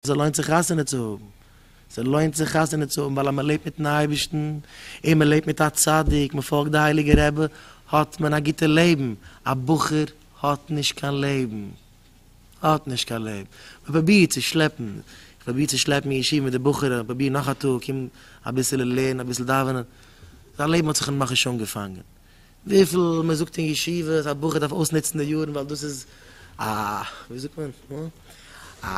ס'לוינט זיך חתונה צו האבן, ס'לוינט זיך חתונה צו האבן ווייל אז מ'לעבט מיט'ן אייבערשטן און מ'לעבט מיט א צדיק, מ'פאלגט די הייליגע רבי, האט מען א גוטע לעבן, א בחור האט נישט קיין לעבן, האט נישט קיין לעבן, מ'פרובירט צו שלעפן, איך פרוביר צו שלעפן אין ישיבה מיט די בחורים, פרוביר נאך א טאג, קום אביסעלע לערנען, אביסל דאווענען, זיין לעבן האט זיך נאכנישט אנגעפאנגען. וויפיל מען זאגט אין ישיבה אז א בחור דארף אויסנוצן די יארן ווייל דאס איז א, ווי זאגט מען, א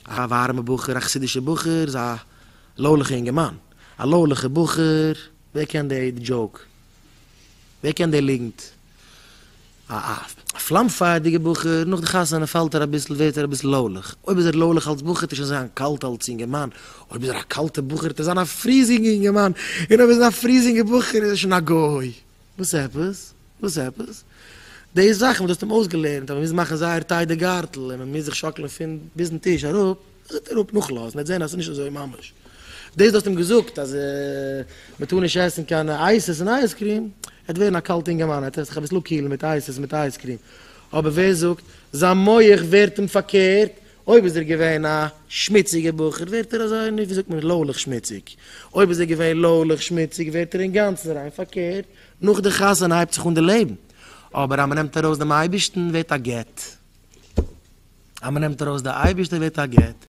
א ווארעמע בחור, א חסידישע בחור איז א לויליכע אינגערמאן, א לויליכע בחור, ווער קען די joke? ווער קען די ליגנט? א א פלאם פייערדיגע בחור, נאך די חתונה פאלט ער אביסל, ווערט ער אביסל לויליך, אויב איז ער לויליך אלס בחור וועט ער שוין זיין קאלט אלס אינגערמאן, אויב איז ער א קאלטע בחור וועט ער זיין א freezing אינגערמאן, און אויב איז ער א freezing בחור איז ער שוין א גוי. וואס עפעס? וואס עפעס? די זאכן וואס דו האסט אים אויסגעלערנט אז מען מוז מאכן זייער tight די גארטל און מען מוז זיך שאקלען פון ביזן טיש אראפ, דאס וועט ער אראפ נאכלאזן, ער וועט זען אז ס'איז נישט אזוי ממש. דאס דו האסט אים געזאגט אז מען טאר נישט עסן קיין אייסעס און ice cream, ער וועט ווערן א קאלט אינגערמאן, ער וועט זיך אביסל אפקילן מיט אייסעס מיט ice cream, אבער ווער זאגט, זיין מח ווערט אים פארקערט, אויב איז ער געווען א שמוציגער בחור ווערט ער אזוי, נו ווי זאגט מען, לויליך שמוציג, אויב איז ער געווען לויליך שמוציג ווערט ער אינגאנצן ריין, פארקערט, נאך די חתונה הייבט זיך אן די לעבן, אבער אז מען נעמט ארויס דעם אייבערשטן ווערט א גט, אז מען נעמט ארויס די אייבערשטער ווערט א גט.